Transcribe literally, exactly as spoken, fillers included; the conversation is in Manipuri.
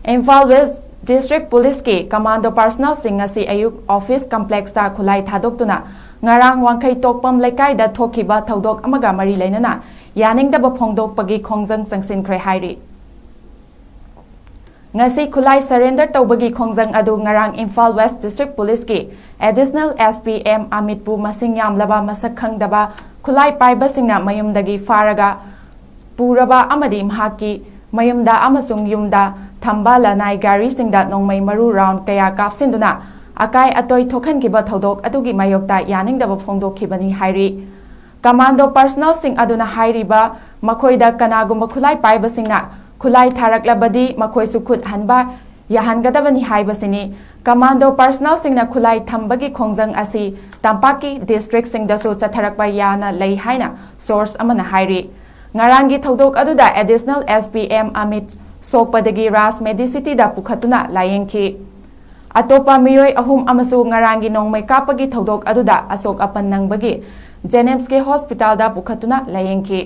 ꯏꯝꯐꯥꯜ ꯋꯦꯁ ꯗꯤꯁꯇ꯭ꯔꯤꯛ ꯄꯨꯂꯤꯁꯀꯤ ꯀꯃꯥꯟꯗꯣ ꯄꯥꯔꯁꯅꯦꯜꯁꯤꯡ ꯉꯁꯤ ꯑꯌꯨꯛ ꯑꯣꯐꯤꯁ ꯀꯝꯄ꯭ꯂꯦꯛꯁꯇ ꯈꯨꯠꯂꯥꯏ ꯊꯥꯗꯣꯛꯇꯨꯅ ꯉꯔꯥꯡ ꯋꯥꯡꯈꯩ ꯇꯣꯛꯄꯝ ꯂꯩꯀꯥꯏꯗ ꯊꯣꯛꯈꯤꯕ ꯊꯧꯗꯣꯛ ꯑꯃꯒ ꯃꯔꯤ ꯂꯩꯅꯅ ꯌꯥꯅꯤꯡꯗꯕ ꯐꯣꯡꯗꯣꯛꯄꯒꯤ ꯈꯣꯡꯖꯪ ꯆꯪꯁꯤꯟꯈ꯭ꯔꯦ ꯍꯥꯏꯔꯤ꯫ ꯉꯁꯤ ꯈꯨꯠꯂꯥꯏ ꯁꯔꯦꯟꯗꯔ ꯇꯧꯕꯒꯤ ꯈꯣꯡꯖꯪ ꯑꯗꯨ ꯉꯔꯥꯡ ꯏꯝꯐꯥꯜ ꯋꯦꯁ ꯗꯤꯁꯇ꯭ꯔꯤꯛ ꯄꯨꯂꯤꯁꯀꯤ ꯑꯦꯗꯤꯁꯅꯦꯜ ꯑꯦꯁ ꯄꯤ ꯑꯦꯝ ꯑꯃꯤꯠꯄꯨ ꯃꯁꯤꯡ ꯌꯥꯝꯂꯕ ꯃꯁꯛ ꯈꯪꯗꯕ ꯈꯨꯠꯂꯥꯏ ꯄꯥꯏꯕꯁꯤꯡꯅ ꯃꯌꯨꯝꯗꯒꯤ ꯐꯥꯔꯒ ꯄꯨꯔꯕ ꯑꯃꯗꯤ ꯃꯍꯥꯛꯀꯤ ꯃꯌꯨꯝꯗ ꯑꯃꯁꯨꯡ ꯌꯨꯝꯗ ꯊꯝꯕ ꯂꯅꯥꯏ ꯒꯥꯔꯤꯁꯤꯡꯗ ꯅꯣꯡꯃꯩ ꯃꯔꯨ ꯔꯥꯎꯟ ꯀꯌꯥ ꯀꯥꯞꯁꯤꯟꯗꯨꯅ ꯑꯀꯥꯏ ꯑꯇꯣꯏ ꯊꯣꯛꯍꯟꯈꯤꯕ ꯊꯧꯗꯣꯛ ꯑꯗꯨꯒꯤ ꯃꯥꯌꯣꯛꯇ ꯌꯥꯅꯤꯡꯗꯕ ꯐꯣꯡꯗꯣꯛꯈꯤꯕꯅꯤ ꯍꯥꯏꯔꯤ꯫ ꯀꯃꯥꯟꯗꯣ ꯄꯥꯔꯁꯅꯦꯜꯁꯤꯡ ꯑꯗꯨꯅ ꯍꯥꯏꯔꯤꯕ ꯃꯈꯣꯏꯗ ꯀꯅꯥꯒꯨꯝꯕ ꯈꯨꯠꯂꯥꯏ ꯄꯥꯏꯕꯁꯤꯡꯅ ꯈꯨꯠꯂꯥꯏ ꯊꯥꯔꯛꯂꯕꯗꯤ ꯃꯈꯣꯏꯁꯨ ꯈꯨꯠ ꯍꯟꯕ ꯌꯥꯍꯟꯒꯗꯕꯅꯤ ꯍꯥꯏꯕꯁꯤꯅꯤ꯫ ꯀꯃꯥꯟꯗꯣ ꯄꯥꯔꯁꯅꯦꯜꯁꯤꯡꯅ ꯈꯨꯠꯂꯥꯏ ꯊꯝꯕꯒꯤ ꯈꯣꯡꯖꯪ ꯑꯁꯤ ꯇꯝꯄꯥꯛꯀꯤ ꯗꯤꯁꯇ꯭ꯔꯤꯛꯁꯤꯡꯗꯁꯨ ꯆꯠꯊꯔꯛꯄ ꯌꯥꯅ ꯂꯩ ꯍꯥꯏꯅ ꯁꯣꯔꯁ ꯑꯃꯅ ꯍꯥꯏꯔꯤ꯫ ꯉꯔꯥꯡꯒꯤ ꯊꯧꯗꯣꯛ ꯑꯗꯨꯗ additional S P M Amit ꯁꯣꯛꯄꯗꯒꯤ ꯔꯥꯖ ꯃꯦꯗꯤꯁꯤꯇꯤꯗ ꯄꯨꯈꯠꯇꯨꯅ ꯂꯥꯌꯦꯡꯈꯤ꯫ ꯑꯇꯣꯞꯄ ꯃꯤꯑꯣꯏ ꯑꯍꯨꯝ ꯑꯃꯁꯨ ꯉꯔꯥꯡꯒꯤ ꯅꯣꯡꯃꯩ ꯀꯥꯞꯄꯒꯤ ꯊꯧꯗꯣꯛ ꯑꯗꯨꯗ ꯑꯁꯣꯛ ꯑꯄꯟ ꯅꯪꯕꯒꯤ ꯖꯦꯅꯤꯝꯁꯀꯤ ꯍꯣꯁꯄꯤꯇꯥꯜꯗ ꯄꯨꯈꯠꯇꯨꯅ ꯂꯥꯌꯦꯡꯈꯤ꯫